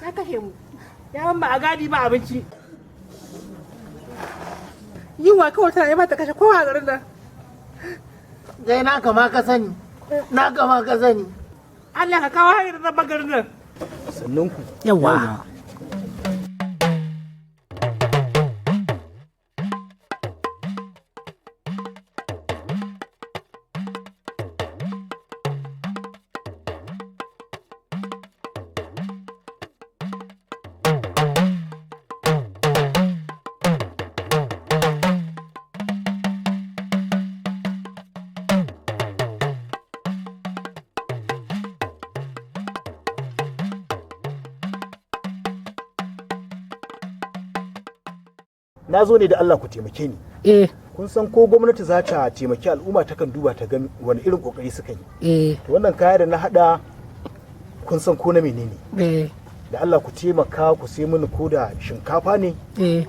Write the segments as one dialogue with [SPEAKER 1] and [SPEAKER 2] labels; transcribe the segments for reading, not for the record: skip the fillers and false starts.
[SPEAKER 1] Ya kashe mu. Ya ba a gadi ba abinci. Yunwa kawai tana nema ta kashe kowa a garin nan.
[SPEAKER 2] Kai na kama ka sani. Na kama ka sani.
[SPEAKER 1] Allah ka kawo hanyar da garin nan.
[SPEAKER 3] Sannan ku.
[SPEAKER 1] Yawa.
[SPEAKER 3] Na zo ne da Allah ku taimake ni.
[SPEAKER 1] Eh.
[SPEAKER 3] Kun san ko gwamnati za ta taimaki al'umma, takan duba ta ga wani irin kokari suka yi.
[SPEAKER 1] Eh.
[SPEAKER 3] To wannan kaya da na hada, kun san ko na menene?
[SPEAKER 1] Eh.
[SPEAKER 3] Da Allah ku taimaka ku sai mini ko da shinkafa ne
[SPEAKER 1] Eh.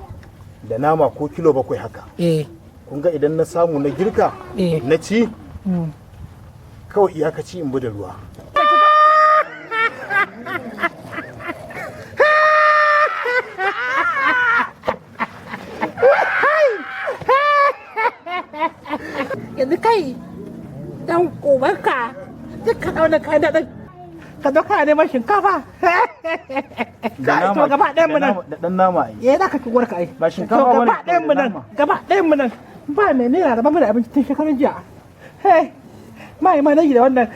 [SPEAKER 3] da nama ko kilo 7 haka.
[SPEAKER 1] Eh.
[SPEAKER 3] Kun ga idan na samu na girka
[SPEAKER 1] Eh.
[SPEAKER 3] na ci, kawai iyakaci in bi da ruwa.
[SPEAKER 1] Yanzu kai dan ubanka duk ka dauna kayan daɗin ka zo kana neman shinkafa.
[SPEAKER 3] Da
[SPEAKER 1] To gaba ɗayan mu nan.
[SPEAKER 3] Da dan nama ai.
[SPEAKER 1] Eh, za ka ci uwarka ai.
[SPEAKER 3] Ba shinkafa
[SPEAKER 1] To
[SPEAKER 3] bane,
[SPEAKER 1] gaba ɗayan mu nan,
[SPEAKER 3] nama.
[SPEAKER 1] gaba ɗayan mu nan ba mai naira raba mana abinci tun shekarun jiya. Hey, mai ma nake da wannan.